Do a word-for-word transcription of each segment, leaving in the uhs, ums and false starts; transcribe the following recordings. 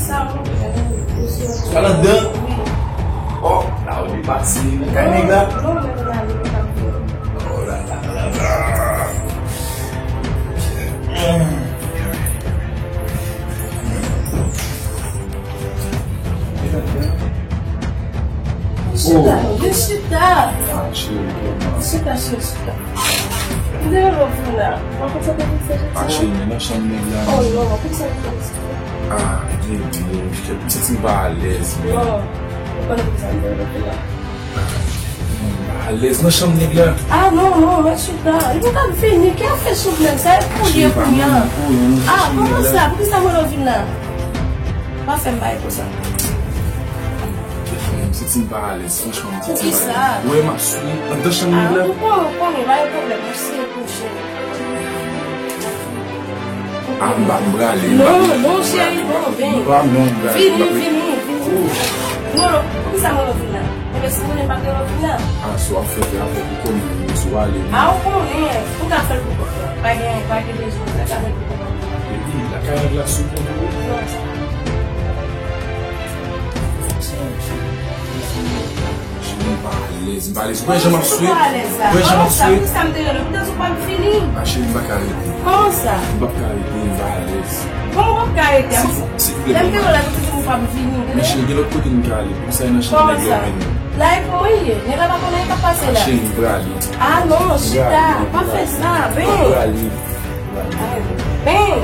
Sa ou, eh, mesye. Sa nan dan? Wi. Oh, la ou li pati nan kay nèg la. Non, non, men la, li pa fè. Oh la la la la. Chita, non, vin chita. Ah, cheri, kòman? Chita, cheri, chita. Kite yo lòt vin la. Mwen konn sa te vin fè jodi a. Ah, cheri, men nan chanm nèg la. Oh, non, mwen konn sa te vin fè. Ah, gen, gen, m santi m pa alèz, men. Non, mwen konn sa te vin fè la. Ah, m pa alèz nan chanm nèg la. Ah, non, non, mwen chita. Li pa t ap vini. Ki afè sou nèg sa? E pou li ye kounye a. Ah, kòman sa? Poukisa mwen lòt vin la? Pa fè m bagay konsa. M santi m pa alèz, franchman, m santi m pa alèz. Poukisa? Ou wè m ap swi anndan chanm nèg la? Ah, ou konnen, ou konnen, pa gen pwoblèm, mwen se pou cheri. Ah, m pa, m prale, m pa. Non, non, cheri, non, vin. M pa, non, m prale, m pa. Vini, vini, vini. Molo, poukisa Molo vin la? Enben, si konnen m pa t gen lòt vin la. Ah, sa w ap fè, fè avè w, ou konnen, si w ale. Ah, ou konnen, ou ka fè l pou kò w. Pa gen, pa gen bezwen, ou ka fè l pou kò w. Epi, lakay nèg la sou kont ou. Non, sa. Cheri, m pa alèz, m pa alèz. Ou wè jan m ap swe? Ou wè jan m ap swe? Kòman sa? Poukisa m te rele? Poutèt ou pa t vini? Ah, cheri, m pa ka rete. Kòman sa? M p ap ka rete, m pa alèz. Kòman w p ap ka rete? Silvouplè, silvouplè. Lè m te rele, ou te di m ou p ap vini, tande? Men cheri, gen lòt kote m ka ale. Poukisa e nan chanm nèg la ou mennen m? Kòman sa? La e pou mwen ye. Nèg la pa konnen sa k ap pase la. Ah, cheri, m prale. Ah, non, chita. Pa fè sa. Ben. M prale. Ben.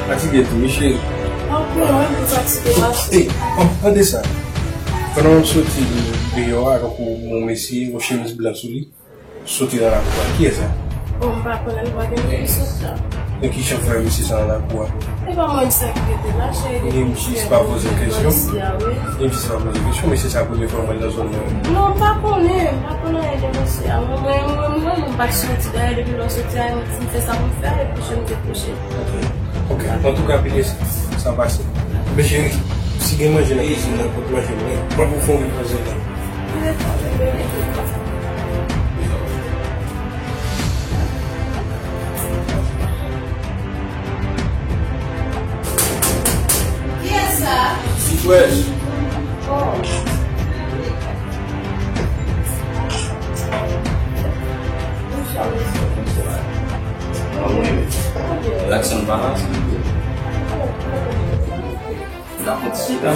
Fatige tou, wi, cheri. Anpil, mwen, mwen fatige, mache. Ey, an, tande sa. Pandan w soti deyò a, tankou yon mesye, yon chemiz blan sou li, soti nan lakou a. Kiyès sa? Bon, m pa konnen, m pa gen ki sot la. Men ki jan w fè wè mesye sa nan lakou a? E pa mwen, misye ki rete la, cheri. E misye pa poze w kesyon? E misye pa poze w kesyon, mesye sa premye fwa w wè l nan zòn nan? Non, m pa konnen, m pa konnen anyen de mesye a. Mwen, mwen, mwen, mwen, mwen pa t soti, dayè, depi lè w soti a, m fè sa pou m fè, e kouche, m te kouche. Ok. Ok. Antouka, pile sa pase. Men cheri, si gen manje nan kizin nan, pot manje mwen. Mwen pou fè yon repoze la. Kiyès sa? Sitwès. Oh. Laksan pa la, se. N ap fè ti chita.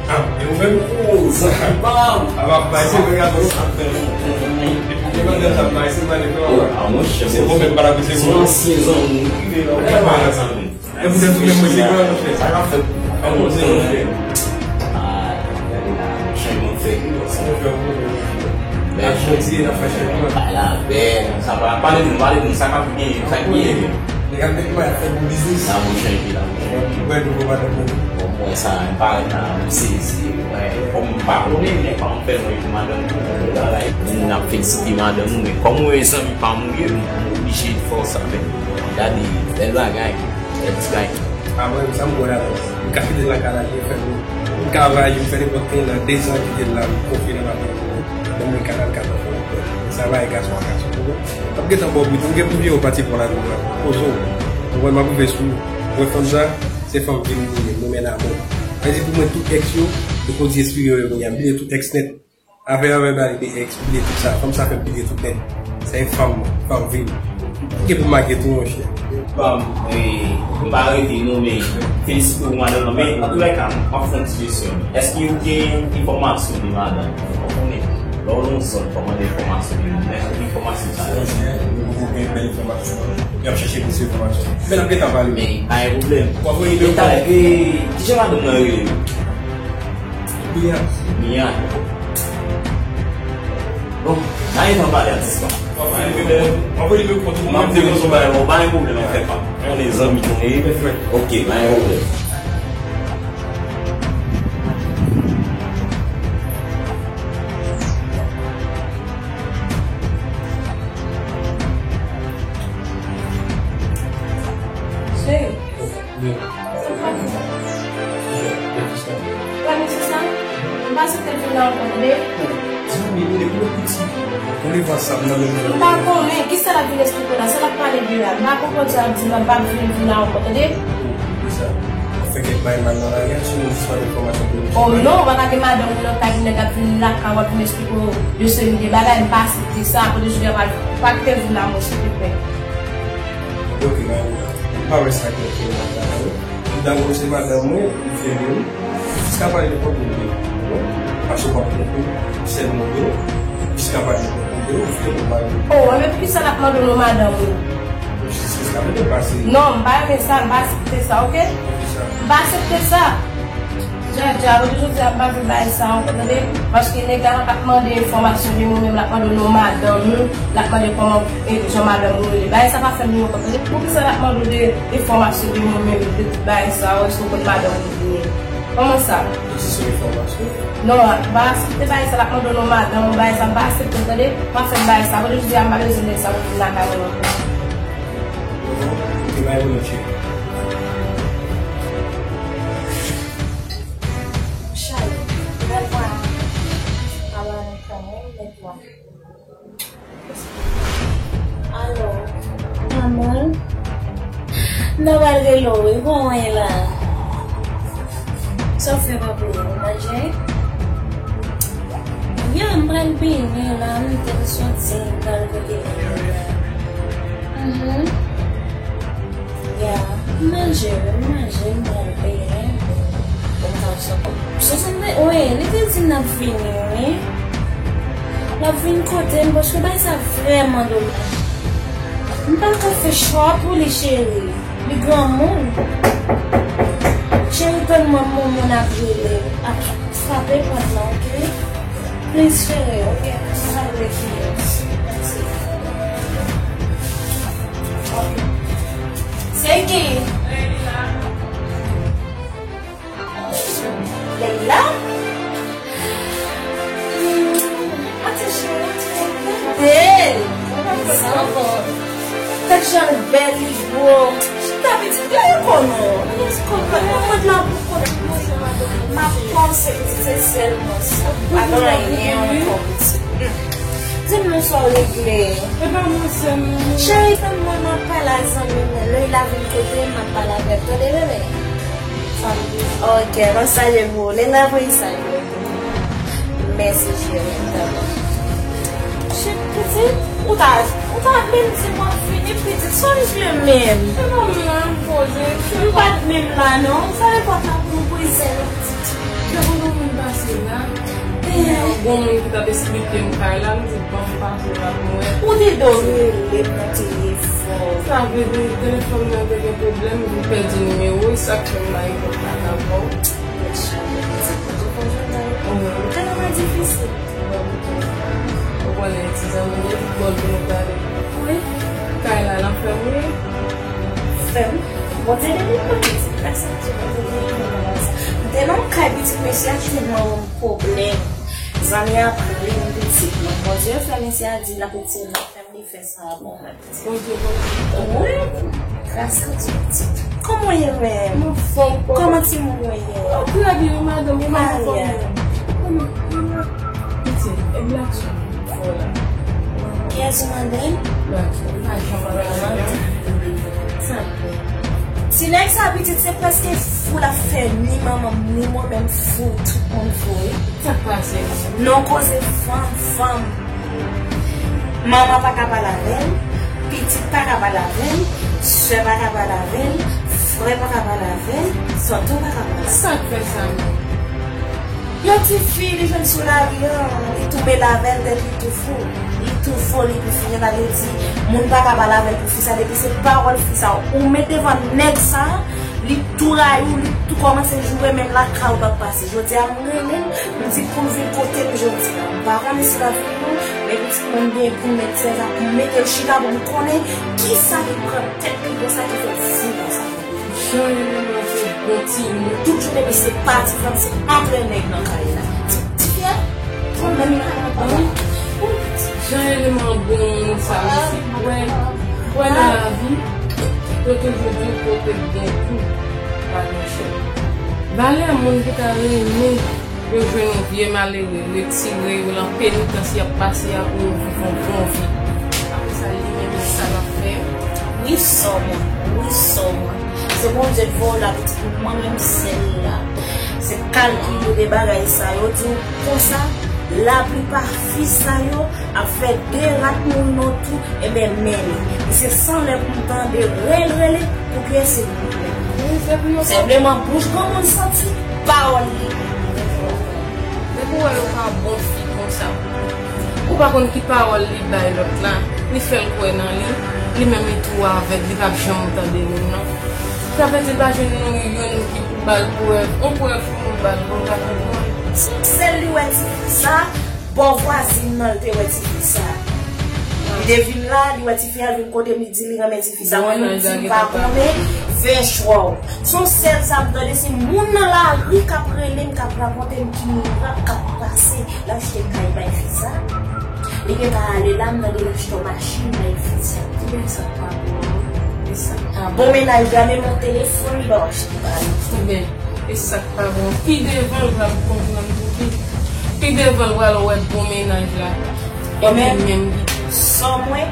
Ah, e ou menm? Ou zanmi pa m. A pa bay se mwen gade sa. E mwen gade sa bay se mwen gade. Oh, a monchè, se mwen menm pa la se mwen. Ansyen zanmi. E poutèt ou menm mwen se mwen, monchè. Sa k ap fèt? A monchè, monchè. Ah, gade la, monchè, mwen fè ki sa. Ak Bondye n ap fè chanjman. Bay la bèl, sa va. Pale nou, pale nou, sa k ap genyen, sa k genyen. Nèg ap met mwen ap fè bon biznis. La, monchè, epi la, monchè. Mwen, nouvo madanm mwen. Bon, mwen, sa, m pa, m sezi, mwen, kòm m pa konnen, men kòm m fè mwen, epi madanm, mwen, la, la, moun ap felisite madanm ou, men kòm ou e zanmi pa m ou ye, m oblije fè w sa, men. Gade, bèl bagay, bèl ti bagay. A mwen, sa m kwè ladan. M ka kite l lakay la, m fè l, m ka rayi, m fè nenpòt kiyès la, dezan kite l la, m konfye nan madanm mwen. Madanm mwen ka al ka fè l. Sa va e gason a gason. M ap gentan ba w biten, m gen pou vye w pati pran lavi mwen. Poze w. Ou wè m ap rive sou ou. Ou wè fanm sa, se fanm vin pou mwen, mwen menm amò. Sa vle di pou mwen tout ex yo, yo konn di espire yo kounye a, m bliye tout ex nèt. Afè a, afè pale de ex, bliye tout sa. Fanm sa fè m bliye tout nèt. Sa e fanm mwen, fanm vi m. Ou gen pou make tou, monchè. Bon, e, m pa rete non, men felisite w, madanm nan. Men, antoulèka, m ap fè yon ti kesyon. Èske ou gen enfòmasyon de madanm? Ou konnen, lè w nan yon zòn, kòman de enfòmasyon de moun? Èske ou gen enfòmasyon sa yo? Ou gen bèl enfòmasyon. Y ap chèche plis enfòmasyon. Men n ap gentan pale. Men, pa gen pwoblèm. W ap voye imèl. Men talè, e, kijan madanm nan rele? Mia. Mia. N a gentan pale a distans. W ap voye nimewo, w ap voye nimewo kont ou. M ap voye kont ou, pa gen pwoblèm, pa fè pa. On est zanmi, on est frè. Ok, pa gen pwoblèm. Cheri. Wi. Sa w ap fè? Sa w ap fè? Sa w ap fè? Sa w ap fè? M pa aksepte l vin la ankò, tande? Zanmi, ou depi w piti, ou leve ansanm nan menm jan. M pa konnen kisa l ap vin esplike w la, sa l ap pale de a. M pa konprann sa l ap di m nan, m p ap vin vin la ankò, tande? Poukisa? W ap fè kèk bagay mal nan lari a, si nou jis pa gen enfòmasyon pou nou. Oh non, w pa ka gen madanm ou nan kay nèg ap vin lakay w ap vin esplike w de seri de bagay, m pa aksepte sa, kote jodi a pa, pa kite vin la mwen, silvouplè. Ok, pa gen pwoblèm. M pa wè sa ki ok nan bagay la, wi. Li dakò se madanm mwen, li fè mwen. Jiska pale de kòb mwen, wi. Paske w pa konprann sèl mwen yo. Jiska pale de kòb mwen, wi, fè mwen pale. Oh, enben poukisa l ap mande w non madanm ou? Jis, jis la mete pase. Non, m pa renmen sa, m pa aksepte sa, ok? Poukisa? M pa aksepte sa. Dja, dja, jodi jodi a, m pa vle bagay sa ankò, tande? Paske nèg la p ap mande enfòmasyon de mwen menm, l ap mande w non madanm ou, l ap mande kòman, e, jan madanm ou rele. Bagay sa pa fè m byen ankò, tande? Poukisa l ap mande w de enfòmasyon de mwen menm, de tout bagay sa yo, èske w konn madanm ou byen? Kòman sa? Ou di se enfòmasyon? Non, m pa aksepte bagay sa, l ap mande w non madanm ou, bagay sa m pa aksepte, tande? Pa fè m bagay sa, jodi jodi a, m pa bezwen nèg sa pou vin lakay mwen ankò. Ok, bay mwen yon tchek. Chale, bèl vwa. Alo, Anmwey, m ta pral rele w, wi, kòman w ye la? Sa w fè, papi? Ou manje? Ya, m pral benyen la, m te soti, m pral rele w la. Mhm. Ya, m manje, wi, m manje, m pral benyen. Bon, m ta sot. Sosante, wi, li te di l ap vini, wi. L ap vin kote m, paske bagay sa vrèman domaj. M pa ka fè chwa pou li, cheri. Li granmoun. Cheri, tann mwen, m gon moun ap rele, ap frape pòt la, ok? Please, cheri, ok? M pral rele. Mèsi. Ok. Se ki? Leila? Ati cheri, ati bèl. Sa bon. Tèt jan l bèl, li gwo. Chita pitit la, yo konnen w. Mwen la pou kote mwen. M ap panse pitit se sèlman sa. Pa gen anyen ankò pitit. Di m non sa w regle. E pa mwen sèlman. Cheri, tann mwen, m ap pale ak zanmi m nan. Lè l ap vin kote m, m ap pale avè l. Tande, bebe? Ok, m ap salye pou ou. Lena voye salye pou ou. Mèsi, cheri, m ta bon. Cheri, pitit, ou ta, ou ta menm di m w ap vini, pitit, sa w regle menm? E pa mwen, m poze. M pa t menm la, non. Sa enpòtan pou ou, pou Isèl, pitit. Yo, bon, moun pase la. Gen yon bon moun ki t ap esplike m kay la, m di, "Ban m pase la pou mwen." Ou te dwe rele m nan telefòn. Sa vle di telefòn mwen te gen pwoblèm, m pèdi nimewo, e sa k fè m pa reponn la avè w. Mechan, pitit, ou konn jan bagay yo. Wi. Tèlman difisil. Ou konnen ti zanmi, e foutbòl pou nou gade. Wi. Kay la, nan fè m ri. Fè m. Bondye beni mwen, pitit. Mèsi, Bondye beni mwen, mwen sa. M te nan kay pitit mesye a, ki te ban m pwoblèm. Zanmi ap ri m, pitit mwen. Bondye fè mesye a di l ap retire nan fè m, li fè sa pou mwen, pitit. Bondye, Bondye. Wi, gras a Dye, pitit. Kòman w ye menm? M anfòm, papa. Kòman timoun yo ye? Yo trè byen, wi, madanm, yo pa anfòm. Maria. Pitit, e black chou. Kiyès ou mande? Ti nèg sa pitit se prèske fou l ap fè ni manman m ni mwen menm fou, tout moun fou wi. Sa k pase? Non koze fanm, fanm. Manman pa ka pale avè l, pitit pa ka pale avè l, sè pa ka pale avè l, frè pa ka pale avè l, tonton pa ka pale avè l. Sa k fè sa menm? Yon ti fi li jwenn sou lari an, li tou mele avè l, tèt li tou fou. Li tou foli pou fi, sa vle di, moun pa ka pale avè l pou fi sa, depi se pawòl fi sa ou met devan nèg sa, li tou rayi w, li tou kòmanse joure, menm lakay ou p ap pase. Jodi a, m rele l, m di pou l vin kote m jodi a. M pa konnen si l ap vin non, Men pitit mwen gen pou m met sèz a pou m mete l chita pou m konnen kisa ki pran tèt li konsa ki fè l di konsa. Jan eleman se bon timoun. Tout jounen li se pati fanm, se antre nèg nan kay la. Ti, ti fyè, pran menm nan kay la. Jan eleman bon moun sa, mesye. Wè, wè nan lavi, yo toujou di kote k gen kou, pa gen chèn. Valè moun ki ta renmen yo jwenn yon vye malere, retire yo lan penitans y ap pase a pou yo viv yon bon vi. Apre sa, li menm, sa l ap fè? Wi, sè mwen, wi, sè mwen. Se Bondye k voye w la, pitit mwen, mwen menm, sèl la. Se kalkile de bagay sa yo di w konsa, laplipa fi sa yo ap fè de rat moun nan tou, enben, men li. Li se san lè pou m tande rele, rele, pou kiyès se pou mwen. Senpleman, bouch granmoun santi, pawòl li. Depi w wè yo pa bon fi konsa, ou pa konn ki pawòl li bay lòt la, li fè l kwè nan li, li menm li tou avèg, li p ap janm tande moun non. Sa vle di l pa jwenn nou youn ki pou ba l prèv, on prèv pou nou ba l, pou l ka konprann. Se yon sèl li wè ti fi sa, bò vwazin nan l te wè ti fi sa. Li te vin la, li wè ti fi a, l vin kote m, li di li renmen ti fi sa, mwen menm di m pa konnen, fè chwa w. Se yon sèl sa m tande, se moun nan lari k ap rele m, k ap rakonte m ki mirak k ap pase, l achte kay bay fi sa, li gentan ale la, m tande l achte yon machin bay fi sa. Ebyen sa pa bon, e sa pa bon. Bon mennaj la, menm yon telefòn li pa w achte ba li. Ebyen, e sa k pa bon. Pi devan l pral konprann pou ki. Pi devan l pral wè bon mennaj la. Epi menm li. Sè mwen,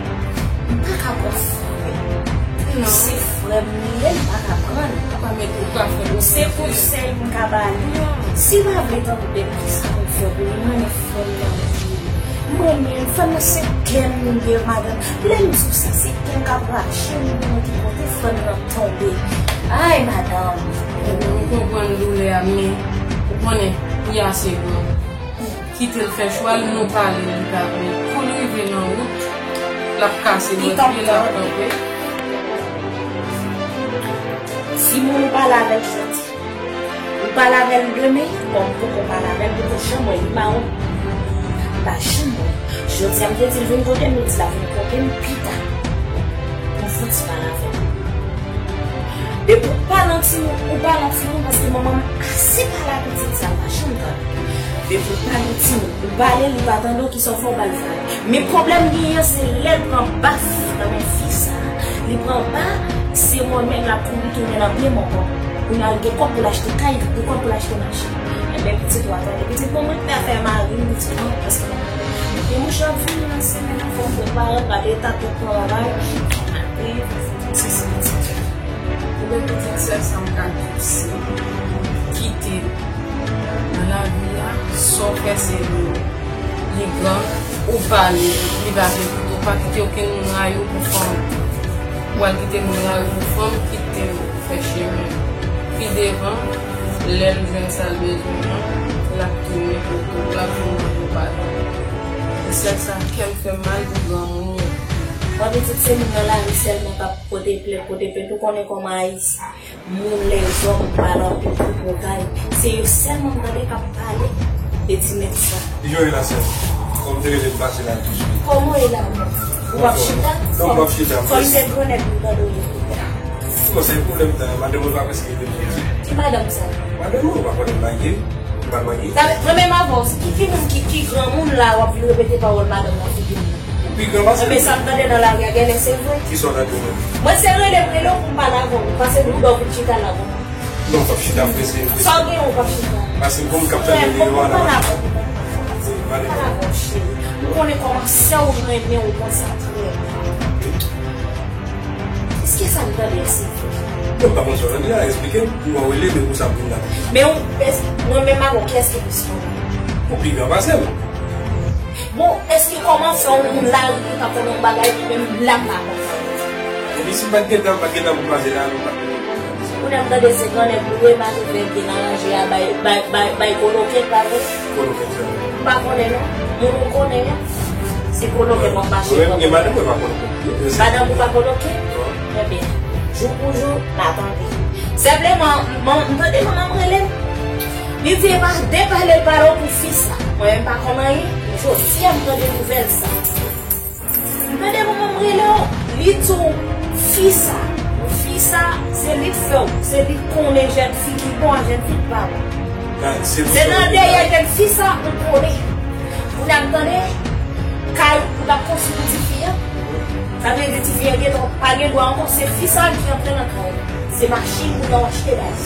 m pa ka pran frè. Non. Se frè m li ye, m pa ka pran l. Ou pa mete ou pa fè l. Se konsèy m ka ba li. Si l pa vle tande m, kisa pou m fè pou li? Mwen frè m nan. M renmen l, frè m nan se kè m li ye, madanm. Lè m di w sa, se kè m k ap rache m pou mwen ki kote frè m nan tonbe. Ay, madanm. Ou konprann doulè a, men ou konnen, li ase gran. Kite l fè chwa l, nou pale, li pa vle. Kou l rive nan wout, l ap kase dwèt pye l, l ap kanpe. Si moun ou pale avè l jodi, ou pale avè l demen, kòm poko pale avè l, poko janm wè li mawon. Pa janm wè. Jodi a m te di l vin kote m, li di l ap vin kote m pita. Pou m fouti pale avè l. Depi w pale yon timoun, ou pale yon timoun, paske manman m ase pale a pitit sa, l pa janm tande. Depi w pale yon timoun, ou pale, li pa tande w, kisa w fè, w ba l vag. Men pwoblèm li genyen an, se lè l pran baf nan men fi sa a. Li pran ba, se mwen menm l ap kouri tounen nan pye m ankò. Kounye a l gen kòb pou l achte kay, gen kòb pou l achte machin. Enben, pitit ou a tande. Pitit mwen, mwen te fè mari m, pitit mwen, paske mwen, e mouche ap vini nan semèn nan, fò m prepare l, gade eta tout travay, fò m al peye, fò m fè tout sesi, pitit. Ebyen, pitit sè, sa m ka di w, se kite l. Nan lavi a, sa w fè se li. Li gran, ou pale, li pa vle koute w. Pa kite okenn moun rayi w pou fanm. Ou al kite moun rayi w pou fanm, kite l fè chemen. Pi devan, lè l jwenn sa l bezwen an, l ap tounen kote w, l ap vin mande w padon. E sèl sa, kè m fè mal pou granmoun yo. Mwen pitit se moun nan lari sèlman k ap pote plent, pote plent. Ou konnen kòman Ayisyen. Moun lèzòm pale anpil tripotay. Se yo sèlman m tande k ap pale de ti medsen. Jan w ye la, sè? Kòm te rele m pase la touswit. Kòman w ye la menm? Ou p ap chita? Non, m p ap chita. Kòm se grannèg m tande w ye. Non, se pwoblèm sa, madanm mwen pa prèske rele m soti. Ki madanm sa? Madanm mwen, ou pa konnen m marye? M pa marye. Sa vle, mwen menm avè w, ki, ki moun ki, ki granmoun la, w ap vin repete pawòl madanm nan figi m nan? Ou pi gran pase m. Enben, sa m tande nan lari a, genlè se vre. Kisa w tande mwen? Mwen se rele m rele w pou m pale avè w. Pase bouda w vin chita la pou mwen. Non, w p ap chita, frè, se vre. Sa w gen, w p ap chita. Pase m gon moun k ap tande li yo a la. Frè m, pale avè w, pale avè w, cheri. M konnen kòman sè w renmen w konsa, frè m. Èske sa m tande a se vre? Mwen pa konn sa w tande a, eksplike m. Ou wè w rele, men pou sa m vin la. Men ou, mwen menm avè w, kiyès ki plis gran? Ou pi gran pase m. Bon, èske kòman fè yon moun lari ki pa konn yon bagay, li menm la m pa konprann? Epi si m pa t gen tan, m pa t gen tan pou m pase la, nou pa t gen tan pou m pase. Kounye a m tande se grannèg ou ye, m pa t vle gen nan ranje a, bay, bay, bay, bay koloke, pa vre? Koloke sa. M pa konnen non. Moun ou konnen an, se koloke m ap mache. Mwen menm gen madanm mwen pa koloke. Madanm ou pa koloke? Non. Ebyen, jou pou jou, n a tande. Senpleman, m, m tande manman m rele m. Li di, "Epa, depale l pale w pou fi sa." Mwen menm pa konn anyen. Jodi a m tande nouvèl sa. M tande manman m rele w, li di w, fi sa, fi sa, se li k fè w, se li k konnen jèn fi ki bon ak jèn fi k pa bon. Se nan dèyè jèn fi sa ou konnen. Kounye a m tande kay ou t ap konstwi pou tifi an. Sa vle di tifi an gentan pa gen dwa ankò, se fi sa ki antre nan kay. Se machin pou nou achte bay.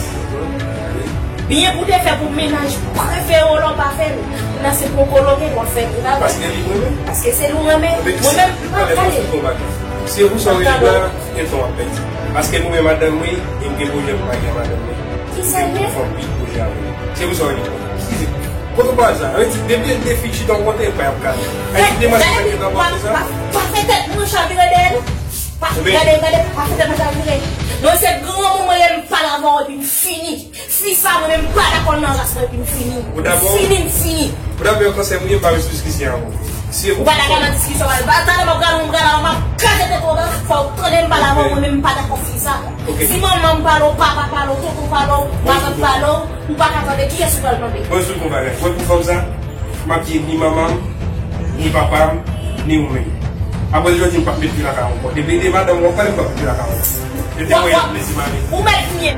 Byen pou te fè pou mennaj prefere w la w pa fè l. Kounye a se pou koloke w ap fè l. Paske li renmen. Paske se li w renmen. Mwen menm, m pa gade. Se pou sa w rele la, gen tan w ap pèdi. Paske mwen menm madanm mwen, e m gen pwojè pou m mariye madanm mwen. Ki sa l ye? Fè anpil pwojè avè l. Se pou sa w rele. Eskize. Kote w pa sa? Ann di, depi de fi chita yon kote, pa y ap gade. Ay, ki demach sa ki nan pòs sa? Pa fè tèt nou chavire dèyè nou. Pa, gade, gade, pa fè tèt nou chavire. Non, se granmoun mwen ye, m pale avè w epi m fini. Fi sa, mwen menm, m pa dakò nan ras mwen epi m fini. M fini, m fini. Ou dakò yon kansè mwen ye, m pa vle sou diskisyon avè w. Si ou pa dakò nan diskisyon, pa talè m ap gade w, m gade w, m ap kraze tèt ou, fò w tande m pale avè w, mwen menm, m pa dakò fi sa. Si manman m pale w, papa pale w, tonton pale w, madanm pale w, ou pa ka tande, kiyès ou pral tande? Mwen sou konpare. Mwen pou fanm sa, m ap di ni manman m, ni papa m, ni ou menm. Apre jodi, m p ap met pye lakay ou ankò. Depi de madanm ou, ou konnen m p ap met pye lakay ou ankò. Depi mwen yon plezi m ale. Ou mèt nye.